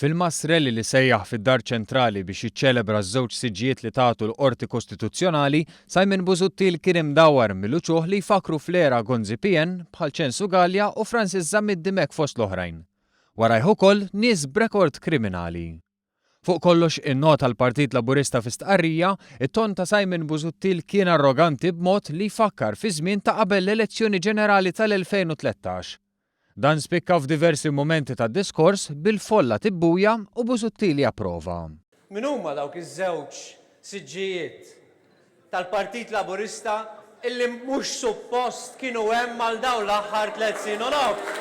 Fil-mass rally li sejjaħ fid-Dar Ċentrali biex jiċċelebra ż-żewġ siġġijiet li tatu l-Qorti Kostituzzjonali, Simon Busuttil kien imdawwar mill-uċuħ li jfakkru fl-era Gonzi-PN bħal Ċensu Galea u Francis Zammit Dimech fost l-oħrajn. Warajh ukoll nies b'rekord kriminali. Fuq kollox, innota l-Partit Laburista fi stqarrija, it-ton ta' Simon Busuttil kien arroganti b'mod li jfakkar fiż-żmien ta' qabel l-elezzjoni ġenerali tal-2013. Dan spikka f'diversi mumenti tad-diskors, bil-folla tibbuja u Busuttil japprova. Min huma dawk iż-żewġ siġġijiet tal-Partit Laburista illi mhux suppost kienu hemm għal dawn l-aħħar tlett snin u nofs?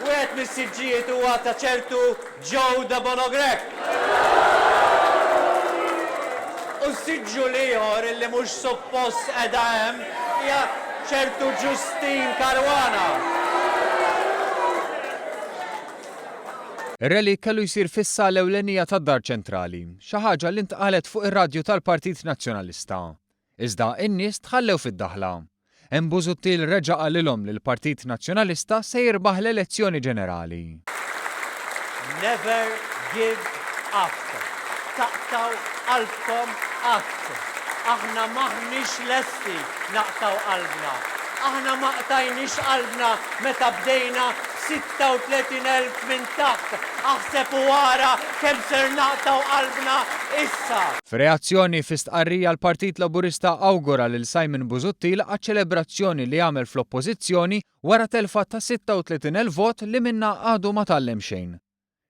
Wieħed mis-siġġijiet huwa ta' ċertu Joe Debono Grech. U s-siġġu l-ieħor illi mhux suppost qiegħda hemm hija ċertu Justyne Caruana. Ir-rally kellu jsir fis-sala ewlenija tad-Dar Ċentrali, xi ħaġa li ntqalet fuq ir-radju tal-Partit Nazzjonalista. Iżda n-nies tħallew fid-daħla. Hemm Busuttil reġa' qalilhom li l-Partit Nazzjonalista se jirbaħ l-elezzjoni ġenerali. Never give up. Taqtgħu qalbkom qatt. Aħna m'aħniex lesti naqtgħu qalbna. Aħna ma qtajniex qalbna meta bdejna b'36,000 minn taħt, aħseb u ara kemm ser naqtgħu qalbna issa. F'reazzjoni fi stqarrija l-Partit Laburista awgura lil Simon Busuttil għaċ-ċelebrazzjoni li għamel fl-Oppożizzjoni wara telfa ta' 36,000 vot li minnha għadu ma tgħallem xejn.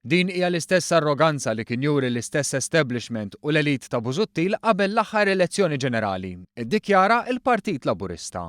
Din hija l-istess arroganza li kien juri l-istess establishment u l-elite ta' Busuttil qabel l-aħħar elezzjoni ġenerali, iddikjara l-Partit Laburista.